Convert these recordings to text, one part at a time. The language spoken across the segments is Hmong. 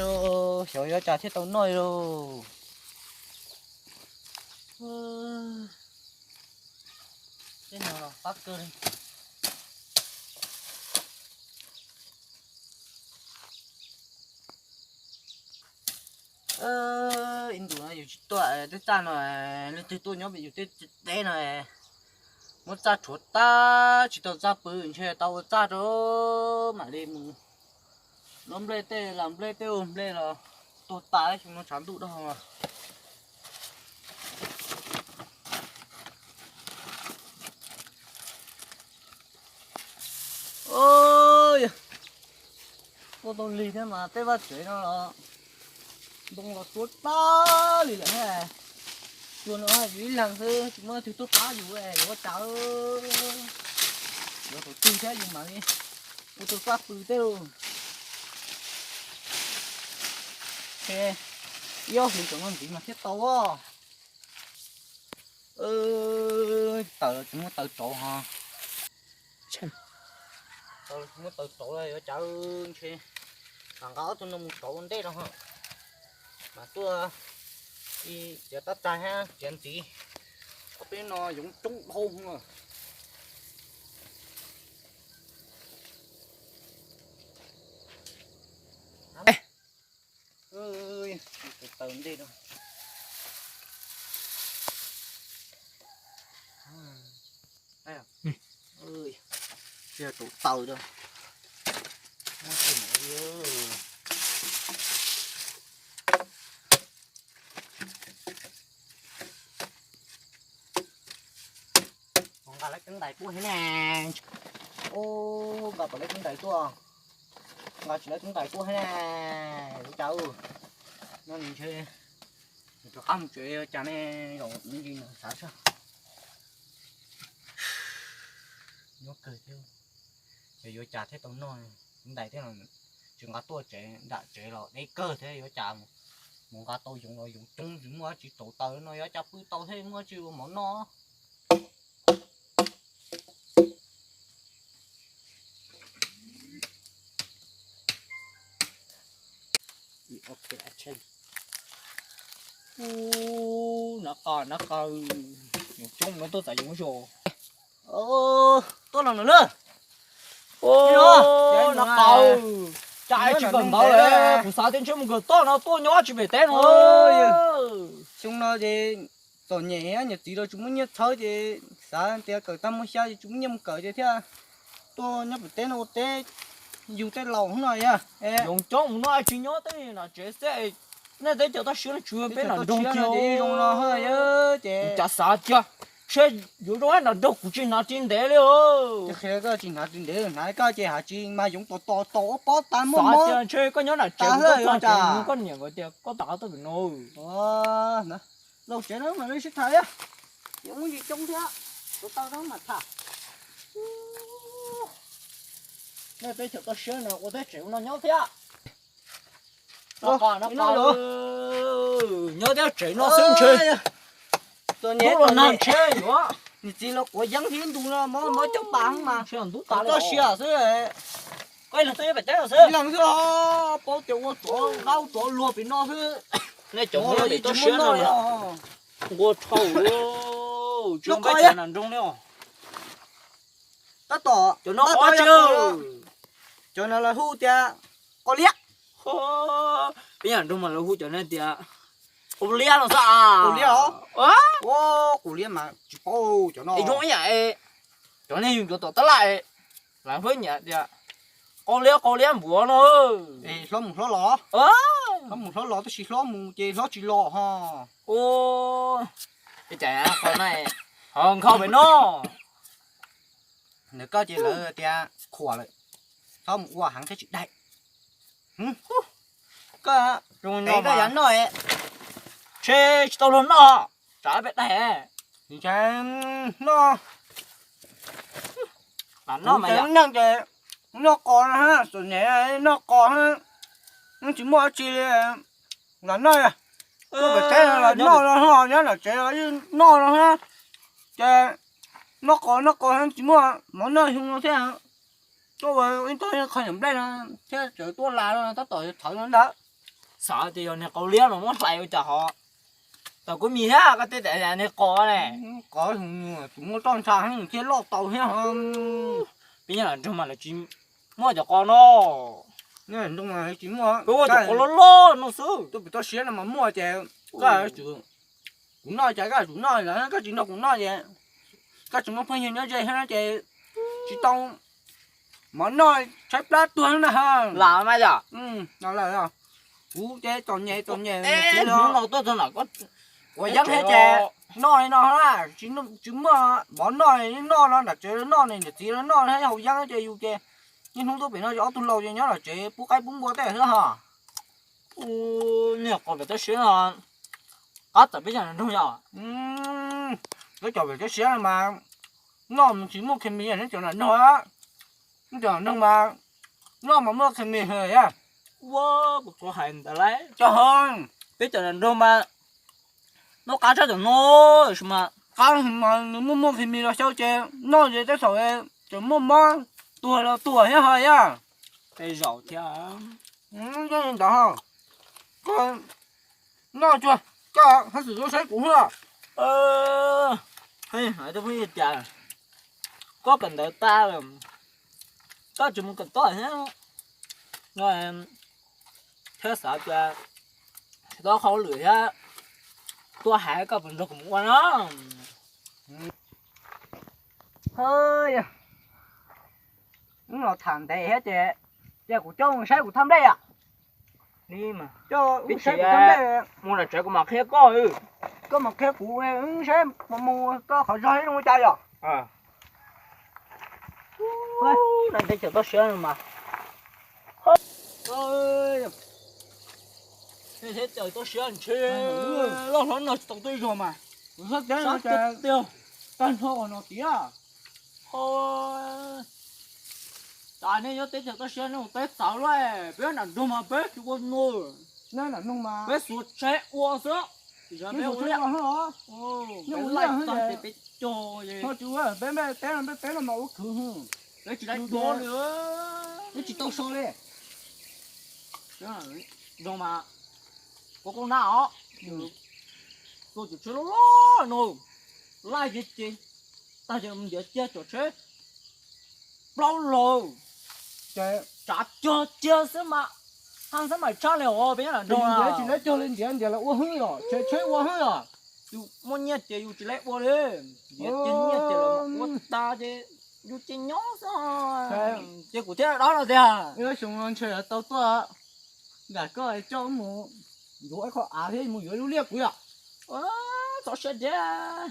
Xyov yuav cas thiaj tau noj li lauj. Tej no los qab kawg li. Ib ntus no yus tsis tuaj tej txaj no, leej twg tuaj nyob pem yus tej teb no, muab txaj rhuav tag tsis tau txaj pw, ntshe tau ua txaj rau mam li mus. Los nplej tej, los nplej tej, ua nplej los tuag tas xyoo no tshav ntuj dog. Yog tuaj tau lig thiab mas tej vaj tsev no los ntoo los tuab tag li lawm thiab. Xyoo no yus ib leeg xwb tsis muaj leej twg tuaj pab yus, yuav ua cas. Yuav thaum twg thiab yus mam li ua tau txaj pw tej. Ib ob hlis tom no ntxiv mas thiaj tau. Taws los tsis muaj taws rauv ho. Taws los tsis muaj taws rauv, yuav cas ntshe mam nqa ob tug no mus rauv ua ntej no ho. Mas tuaj txiav tab txag thiab txiav ntxiv. Ob peb no yoov coob dhau. Taws ntej no. Tsis yog rauv taws da. Nqa lawv teeb ntais tuaj thiab ne. Nqa pom lawv teeb ntais tuaj. Nqa tsis lawv teeb ntais tuaj thiab ne. Ua cas no nws ntshe nws rov qab mus tsev cas ne. Zaum me ntsis no xav seb. Nyob kawg thiab, yog yuav cas thiaj tau noj. Teeb ntais thiab no tsis nqa tuaj tsev, nram tsev los deb kawg thiab, yuav cas mus nqa tau yoov los yoov coob, tsis muaj dab tsi rauv taws no, yuav cas pw tau thiab muaj dab tsi ua mov noj. Ub, nov qos nov qos, yoov coob no tuaj txav yoov zos. Tuaj los no na. Nov qos, cas tsis kawm ntawv lawm, kuv xav tias ntshe mus kawm toj no tuaj nyob tsis pem teb no. Xyoo no ces txom nyem, niam txiv los tsis muaj nyiaj txhawb ces xav tias kawm tag muaj xya ces tsis muaj nyiaj mus kawm ces thiaj tuaj nyob pem teb no ua teb yug tej laus no yog. Yoov coob mus no tsis nyob tej nram tsev xwb, nej teb chaws toj siab no tsuas peb nram nroog kiag zoo no ces cas xav tias seb yuav zoo nram nroog kuv tsis hnav ris ntev li. Qhia koj tsis hnav ris ntev, hnav koj ces hais tsis mas yoov tos tos tos ua pob tas muaj mob. Ntshe koj nyob nram tsev kuv tuaj txog tsev koj niam nkawd tias koj pam qab tuaj pem no. Laus tsev no mas nej sib tham thiab, yoov mus yim coob thiab, tus tau no mas tham. Nej teb chaws toj siab no ua teb tsev ua no nyob thiab. Nyob thiab tsev no xwb ntshe. Ntub los nag ntshe yuav. Niam txiv los quav yeeb thiab ntus no mob mob caj pas mas ntub tas toj siab xwb. Koj ib leeg tuaj nyob pem teb no xwb. Ib leeg xwb, paub tias ua tsov dab tsov luag pem no xwb. Nej cov nyob pem toj siab no nqua dhau, tsis nqa nram nroog li os. Tab tom cov no qos tsis, cov no lawv hu tias qos liab. Peb nram nroog mas lawv hu cov no tias qos liab no xwb. Qos liab os. Qos liab mas tsis paub cov no. Zoo ib yam cov nej yug cov tom tab laj, lawv hu nyiam tias qos liab qos liab npuav no. Hlob mus hlob los, hlob mus hlob los tab sis hlob mus ces hlob tsis los ho. Ua cas qos no ho nkhaus pem no. Ntawm koj ces lawv tias khuam lawm, txhob mus ua heev thiab tsis daig. Koj, koj yav noj, ntshe tsis tau luag noj, tsam peb daig. Ntshe noj, neeg ces noj qos no, txom nyem noj qos, tsis muaj dab tsi li los noj. Tuaj pem teb los noj no, nyob nram tsev los yeej noj no, ces noj qos noj qos tsis muaj mov noj xyoo no thiab. Tuaj ua ib tug qho niam nplej no thiab tseem tuaj las no tab tom yuav thawv no ntag. Xav tias yog niag qau liab no muab hlais ua cas ho tau kub mis thiab koj tej niag qos ne. Qos tus muaj roj ntsha thiab loj tau thiab ho. Peb nyob nram nroog mas lawv tsis muaj cov qos no. Peb ua cov qos loj loj no xwb. Tuaj pem toj siab no mas muaj ces koj, kuv noj ces koj tsum noj, koj tsis nrog kuv noj ces koj tsis muaj phooj ywg nyob ze thiab ces tsis tau mov noj, tshaib plab tuag na. Lam mas yom. Kuv ces txom nyem txom nyem, hnub no tuaj txog nram koj, ua yeeb thiab ces noj li no na, tsis muaj mov noj, noj no nram tsev noj, niam txiv noj thiab haus yeeb ces yus ces niaj hnub tuaj pem no ces ob tug laus ces nyob nram tsev pub qaib pub npua tej xwb ho. Niag qos pem toj siab no qab txawm peb cov nram nroog yom. Peb cov pem toj siab no mas noj tsis muaj khes mis, neb cov nram nroog, neb cov nram nroog mas noj mas muaj khes mis. Ua, kuv tsuas hais ntawd lauj, cov ho peb cov nram nroog mas noj qab tshaj cov no, sis mas qab mas nws muaj muaj khes mis los xyaw ces noj ces tej thaum tseem muaj mob tuag los tuag thiab ho yom. Tej zaum thiab. Ntawd ho, koj noj tsuag, koj haj xwm tuaj saib kuv xwb. Hais rau phooj ywg tias koj kawm ntawv tas lawm, koj tsis mus kawm toj thiab no, thiab xav tias tsis tau hauj lwm thiab, tuaj hais koj puas nrog kuv mus ua no. Wb los tham ntev thiab ces, ces kuv coj mus saib kuv thaj nplej yom. Li mas, coj mus saib kuv thaj nplej, mus nram tsev kuv mam qhia koj. Koj mam qhia kuv, wb saib mus koj qhov zog zoo li cas yom. Ntev caum toj siab no mas. Ntev caum toj siab ntshe loj hlob no tsis tau twb zog mas. Sab tiag, tag nrho uas no tiag. Cas nej nyob teb chaws toj siab nej mus teb txawv luaj, peb nram nroog mas peb tsis ua no. Peb xuas tsheb ua xwb. Peb laij tag ces peb cog, peb teb no mas ua khwv, peb tsis laij dua li, peb tsis tau so li. Zoo mas, koj kuj nab os, tua cov tsheb loj loj no, laij ces ces tag ces ntiav cia cov tsheb plaub laug, tsav cog cia xwb mas, haj xab mais tshaj li os peb nyob nram nroog. Tsis laij cog li, ntiav ntiav lawv ua hwb los tsheb ua hwb los. Yus muaj nyiaj ces yus tsis laij ua li, ntiav cia nyiaj ces lawv ua tas ces yus ces nyob xwb. Ces kuv thiaj dab no tiag. Xyoo no ntshe tau tuaj nram koj coj wb mus yuav ib qho av thiab mus yuav lub liaj kuv yom. Txhob siab diag.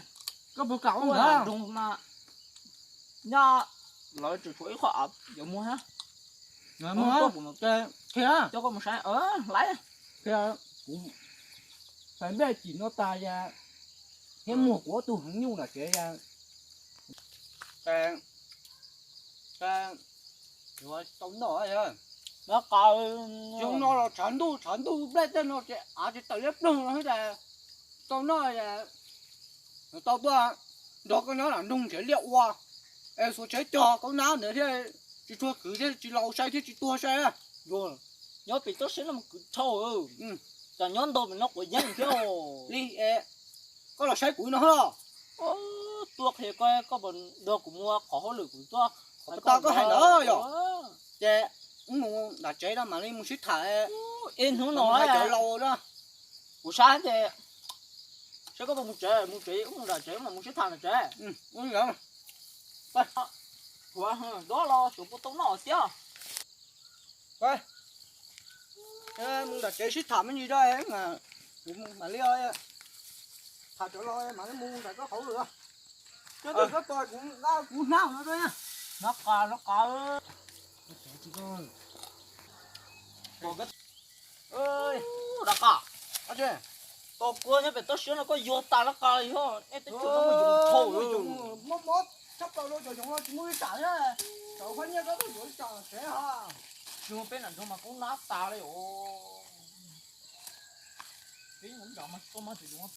Koj puas kam ua ntawd? Nyob lawv tseem tshuav ib qho av yuav muag thiab. Qhia, coj koj mus saib, laiv. Kuv xaiv nplej cim no tas, thiab muag kuv ob tug hneev nyuj nram tsev. Yuav tau noj. Xyoo no los tshav ntuj tshav ntuj nplej tej no ces av tsis tawm liab ploog no thiab. Tau noj, tau tuaj nrog koj nyob nram nroog nrhiav liaj ua, es xuas tsheb cog koj nab ntawd thiaj tsis tshua khwv thiab tsis laus sai thiab tsis tuag sai. Nyob pem toj siab no mas khwv dhau, cas nyob ntau pem no quav yeeb thiab. Li, koj los saib kuv no los. Tuaj qhia koj, koj puas nrog kuv mus ua qhov hauj lwm kuv tuaj. Qhov tau koj hais ntawd yom. Ces wb mus nram tsev no mam li mus sib tham. Ib hnub no hais cov laus na. Kuv saib ces, saib koj puas mus tsev, mus tsev wb mus nram tsev mam mus sib tham nram tsev. Ua li ntawd. Ua, dob los xyov puas tau noj thiab. Mus nram tsev sib tham me ntsis da, kuv mam li tham cov laus mam li mus nram koj qhov lawm. Koj tos kuv, kuv hnab no. Hnab qa, hnab qa. Hnab qa. Tos kuv nyob pem toj siab no koj yuag tas hnab qa li os. Nej teb chaws no mas yoov dhau. Mob mob tshaj plaws li, cov yoov no tsis muaj li tsam thiab. Tsaus qhov nyiaj koj tuaj yuav li tsam tsev ha. Tsis muaj peb nram nroog mas kub nab tas li os. Peb nram mas koj mas tseem yuav